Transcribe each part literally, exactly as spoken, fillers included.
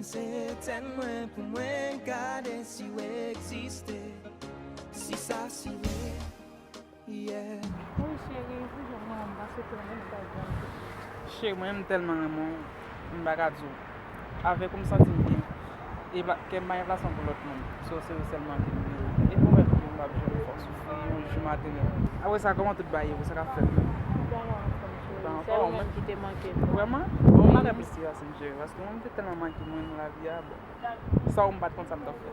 Se etèn mwen pou mwen gade si w egziste. Si sa si vre, yeah. Wi, cheri, ou jwenn mwen, m pase tèlman m pa janm. Cheri, mwen, m tèlman renmen w, m pa ka di w. Avèk ou, m santi m byen. E pa, kè m pa gen plas lan pou lòt moun. So, se ou sèlman ke m gen. E pwomèt ou, m p ap janm fè w soufri yon jou m a te gen. Apre sa, kòman tout bagay ye? Sa k ap fèt? Tout bagay anfòm, cheri. Tout bagay anfòm. Se ou menm ki te manke m. Vrèman? Bon, m pa ka plis ki sa, cheri, paske mwen, m te tèlman manke moun nan lavi a, bon. San ou, m pa t konn sa m t ap fè.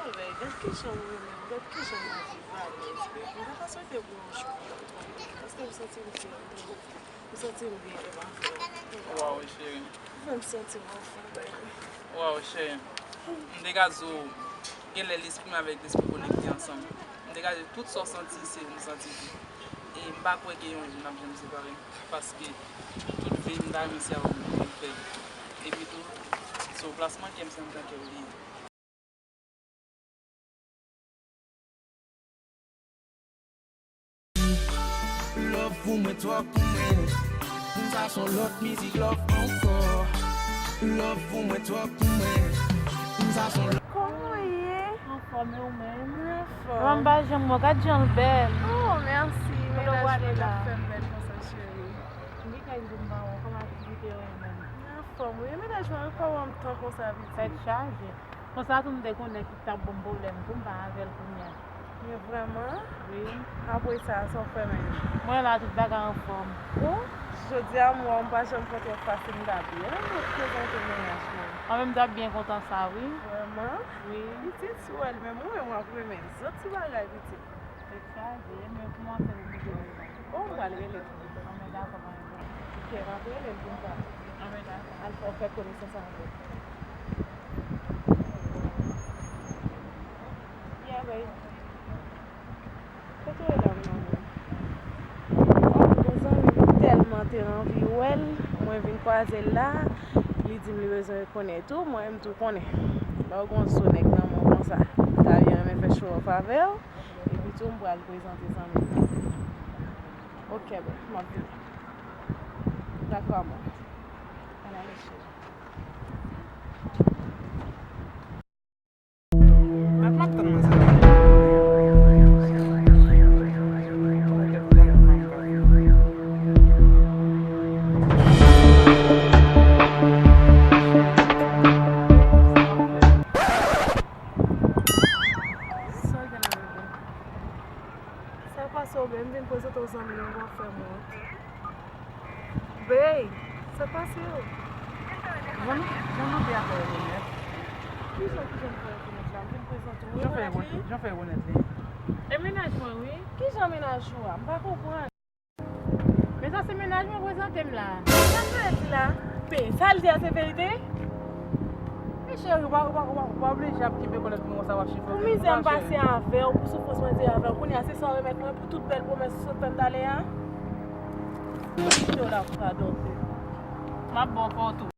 Gade, gade kijan m renmen w, gade kijan m ap viv alèz, baby. M pa ta swete pou yon jou, paske m santi m byen, m santi m byen devan fè. Waw, cheri. Ou fè m santi m anfòm, baby. Waw, cheri. M te ka di w, genlè lespri m avèk lespri w konekte ansanm. M te ka di w tout sa w santi, se ou m santi tou. E m pa kwè gen yon jou n ap janm separe. Paske tout vi m ta renmen se avè w m fè l. Epi tou, se yon plasman kè m se anndan kè w li ye. Love pou mwen twòp pou mwen. Sa se yon lòt mizik love ankò. Love pou mwen twòp pou mwen. Sa se yon lòt. Kòman w ye? Anfòm, e ou menm? Mwen anfòm. Mwen pa janm wè w, gad jan l bèl. Oh, mèsi. Kote w prale la? Mennaj mwen la fè m bèl konsa, cheri. M gen kèk jou m pa wè w, kòman aktivite yo ye menm? Mwen anfòm, wi. E mennaj mwen, wi, pa wè m tan konsa, pitit. Tèt chaje. Konsa tou m te konnen ki t ap ban m pwoblèm tou, m pa avè l kounye a. Men vrèman? Wi. Apre sa, sa w fè menm? Mwen la, tout bagay anfòm. Ou? Jodi a, m wè w, m pa janm kontre w fasil, m ta byen renmen prezante w mennaj mwen. An menm, m t ap byen kontan sa, wi. Vrèman? Wi. Pitit, si w wè l menm, ou menm w ap renmen l. Zòt ti bagay, pitit. Tèt chaje, men kòman fè pou m jere sa? Oh, m pral rele l. Anben, dakò, pa gen pwoblèm. Ok, m ap rele l pou m pale. Anben, dakò. Al fè, fè konesans avè l. Yeah, babe. Kote w ye la, mon amour? Oh, yon zanmi m tèlman te anvi wè l, mwen vin kwaze l la, li di m li bezwen konnen tou, mwen menm tou konnen. Lè w gon zo nèg nan men w konsa, m ta byen renmen fè show off avè w, epi tou m pral prezante zanmi m nan. Ok, boo, m ap vini. Dakò, amò. Ann ale, cheri. Mèt m ap tann mwen sa. Sa gen la, bebe? Sa pase w, bebe? M vin prezante w zanmi m, w ap fè m wont. Bey, sa pase yo? Jan nou, jan nou te ap fè rekonèt. Kijan, kijan m fè rekonèt la? M vin prezante w. Jan fè rekonèt li? Jan fè rekonèt li? E mennaj mwen, wi. Kijan mennaj ou a? M pa konprann. Men sa se mennaj mwen prezante m la. Sa m vle di la? Bey, sa l di a se verite? Men cheri, ou pa, ou pa, ou pa, ou pa oblije ap kenbe kòlèt pou mwen konsa w ap chifone. Pou mizè m pase avè w, pou soufrans mwen te avè w, kounye a se sa w remèt mwen pou tout bèl pwomès ou sot fè m talè a? Kite w la pou padon. M ap ba w pa w tou.